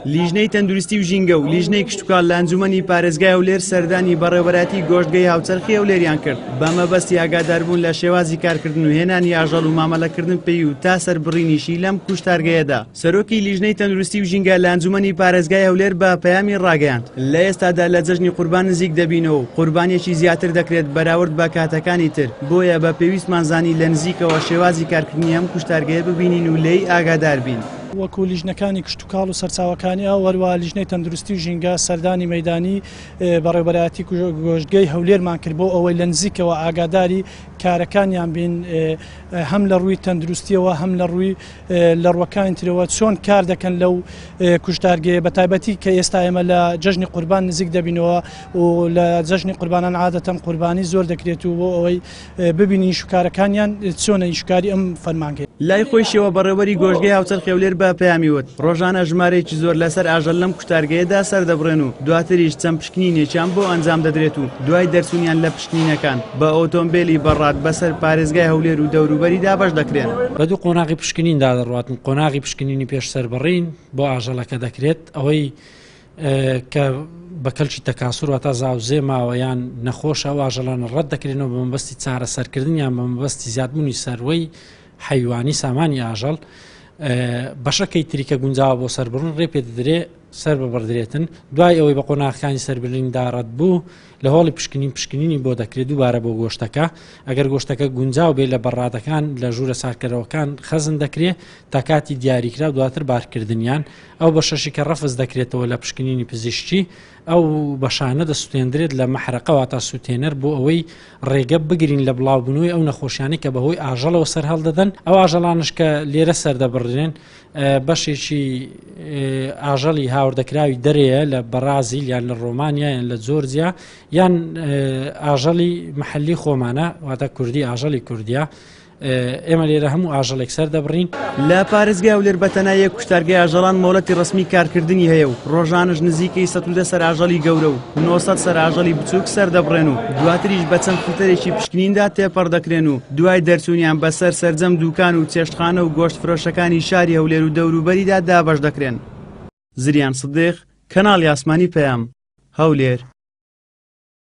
لیژنەی تەندروستی و ژینگە و لیژنەی کشتوکاڵ لە ئەنجومەنی پارێزگای هەولێر سەردانی بەڕێوەبەرایەتی گۆشتگەی هاوچەرخی هەولێریان کرد بە مەبەستی ئاگاداربوون لە شێوازی کارکردن و هێنانی ئاژەڵ و مامەلەکردن پێی و تا سەربڕینیشی لەم کوشتارگەیەدا. سەرۆکی لیژنەی تەندروستی و ژینگە لە ئەنجومەنی پارێزگای هەولێر بە پەیامی ڕاگەیاند، لە ئێستادا لە جەژنی قوربان نزیک دەبینەوە و قوربانیەکی زیاتر دەکرێت بەراورد بە کاتەکانی تر، بۆیە بە پێویستمان زانی لە نزیکەوە شێوازی کارکردنی ئەم کوشتارگەیە ببینین و لێی ئاگادار بین. وەکو لیژنەکانی کشتوکاڵ و سەرچاوەکانی ئاو، هەروەها لیژنەی تەندروستی و ژینگە سەردانی مەیدانی بەڕێوەبەرایەتی گۆشتگەی هەولێرمان کرد بۆ ئەوەی لە نزیکەوە ئاگاداری کارەکانیان بین هەم لە ڕووی تەندروستیەوە هەم لە ڕووی لە ڕووەکانی ترەوە چۆن کار دەکەن لەو کوشتارگەیە بە تایبەتی کە ئێستا ئێمە لە جەژنی قوربان نزیک دەبینەوە و لە جەژنی قوربانان عادەتەن قوربانی زۆر دەکرێت و بۆ ئەوەی ببینین ئیشوکارەکانیان چۆنە ئیشوکاری ئەم فەرمانگەیە. لای خۆیشیەوە بەڕێوەبەری گۆشتگەی هاوچەرخی هەولێر بە پەیامی وت، ڕۆژانە ژمارەیەکی زۆر لەسەر ئاژەڵ لەم کوشتارگەیەدا سەردەبڕێن و دواتریش چەند پشکنینێکیان بۆ ئەنجام دەدرێت و دوای دەرچوونیان لە پشکنینەکان بە ئۆتۆمبێلی بەڕاد بەسەر پارێزگای هەولێر و دەوروبەری دابەش دەکرێن. بە دوو قۆناغی پشکنیندا دەڕواتن، قۆناغی پشکنینی پێش سەربڕین بۆ ئاژەڵەکە دەکرێت، ئەوەی کە بە کەلکی تەکاسور واتا زاوزێ ماوە یان نەخۆشە ئەو ئاژەڵانە ڕەت دەکرێنەوە بە مەبەستی چارەسەرکردنیان بە مەبەستی زیادبوونی سەروەی حەیوانی سامانی ئاژەڵ بەشەکەی تری کە گونجاوە بۆ سەربڕن ڕێ پێ دەدرێ سەر ببڕدرێتن دوای ئەوەی بە قۆناغەکانی سەربریندا ڕەت بوو لە هۆڵی پشکنین پشکنینی بۆ دەکرێت دووبارە بۆ گۆشتەکە ئەگەر گۆشتەکە گونجاو بێ لە بەڕادەکان لە ژوورە سارکەرەوەکان خەزن دەکرێت تا کاتی دیاریکراو دواتر بارکردنیان ئەو بەشەشی کە ڕەفز دەکرێتەوە لە پشکنینی پزیشکی ئەو بەشانە دەسوتێندرێت لە مەحرەقە واتا سوتێنەر بۆ ئەوەی ڕێگە بگرین لە بڵاوبوونەوەی ئەو نەخۆشیانەی کە بەهۆی ئاژەڵەوە سەرهەڵدەدەن ئەو ئاژەڵانش کە لێرە سەردەبڕدرێن بەشێکی ئاژەڵی هاوردەکراوی دەرەیە لە بەڕازیل یان لە ڕۆمانیا یان لە جۆرجیا یان ئاژەڵی محلی خۆمانە واتە کوردی ئاژەڵی کوردیە ئێمە لێرە هەموو ئاژەڵێک سەردەبڕین. لە پارێزگای هەولێر بە تەنها یەک کوشتارگەی ئاژەڵان مۆڵەتی ڕەسمی کارکردنی هەیە و ڕۆژانەش نزیکەی 110 سەر ئاژەڵی گەورە و 900 سەر ئاژەڵی بچووک سەردەبڕێن و دواتریش بە چەند فلتەرێکی پشکنیندا تێپەڕ دەکرێن و دوای دەرچوونیان بەسەر سەرجەم دوکان و چێشتخانە و گۆشتفرۆشەکانی شاری هەولێر و دەوروبەریدا دابەش دەکرێن. زریان سدیق، کەناڵی ئاسمانی پەیام، هەولێر.